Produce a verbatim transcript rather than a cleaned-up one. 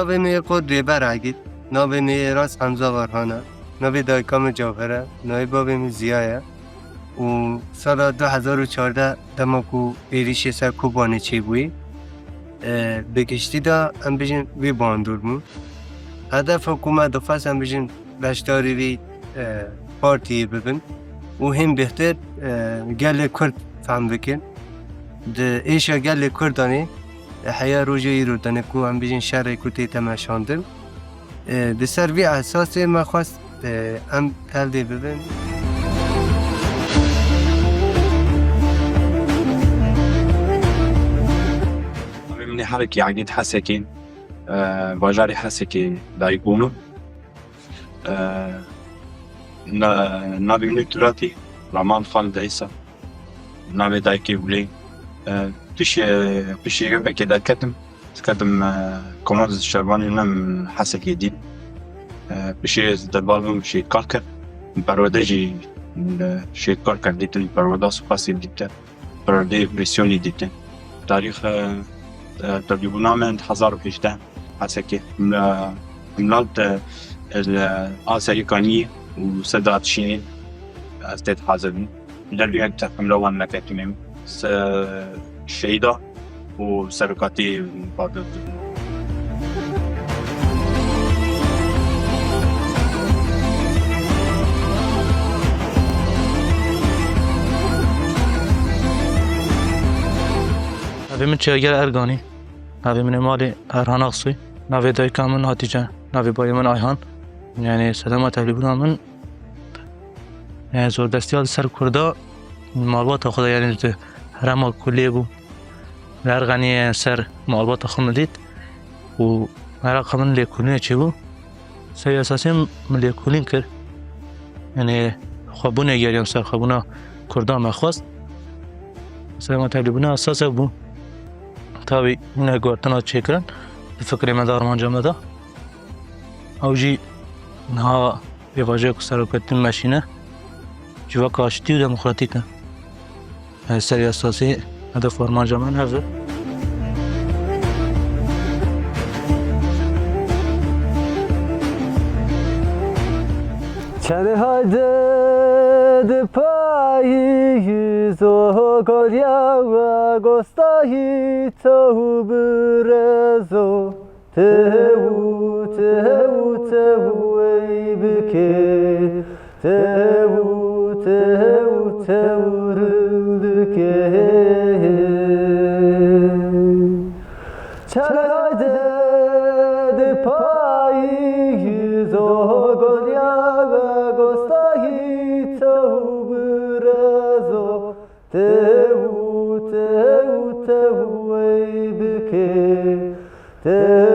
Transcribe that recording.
Navê min yê qo Rêber Egîd, navê min yê rast Hemza Varhan e, navê dayika min Cewher e, navê bavê min Ziya ye. Û sala du hezar û çardeh dema ku êrîşê ser Kobanê çêbûyî, e, bi giştî de em bijin vî bandor bûn. Hedefa ku me dixwest em bijin beşdarî vî, e, partiyê bibin û hêm bêhtir, e, gelê Kurd fehm bikin. Di êşa gelê Kurdanê, e, heya roja îro dene ku em bijin şerê ku tê te meşandin. E, di ser vî esasê me xwest, e, em tevdê bibin. Navê min ê Herekî Egîd Hesekê, e, bajarê Hesekê dayik bûm. E, na-, navê min ê Turatî, Raman Xalid Îsa. Navê dayikê Gulê. E, pişê, pişê yekê derketim. Diketim, e, Komand Şervanê nem Hesekê dît. E, pişê ez derbal bûm şêdkar kir. Perwerde jî, e, şêdkar kir dîtin, perwerde sipasê dîtin. Perwerdeyê operasîonê dîtin. Tarîx, e, e, tevlîbûna min hezar û hejdeh Hesekê. Min, e, min lat, e, li Asya Îkanî û Sedat Şînî ez tê hazir bûm. Li duyek teqemla wan neketîne se-, şehîda û serokatî pardon. Navê min Çêger Erganî. Navê min ê malê Erhan Aksoy. Navê dayika min Hatîce. Navê bayê min Ayhan. Yani sedema tevlîbûna min Yani zordestiya li ser Kurda malbata xwe de, yani di herêma ku lê bû, li Erxeniyê ser malbata xwe min dît û meraqa min lêkolînê çêbû. Ser esasê min lêkolîn kir. Yani xwebûnê geriyan ser xwebûna Kurda me xwest. Ser me tevlîbûna esas ev bû. Tabî hîne guhertina çêkirin di fikrê me de, armanca me de. Ew jî niha pêvajoyek ku serokatî meşîne, civaka aştî û demokratîk e. Li ser esasê hedef û armanca me ev e. Çerê hayde di payîz o goliya we gostahî to û birezo. Tew, tew, tew ey bike. Tew, tew, tew rildike. Çerayde di payî zogolya ve gostahî tew birezo. Tew, tew, tew ey bike. Tew,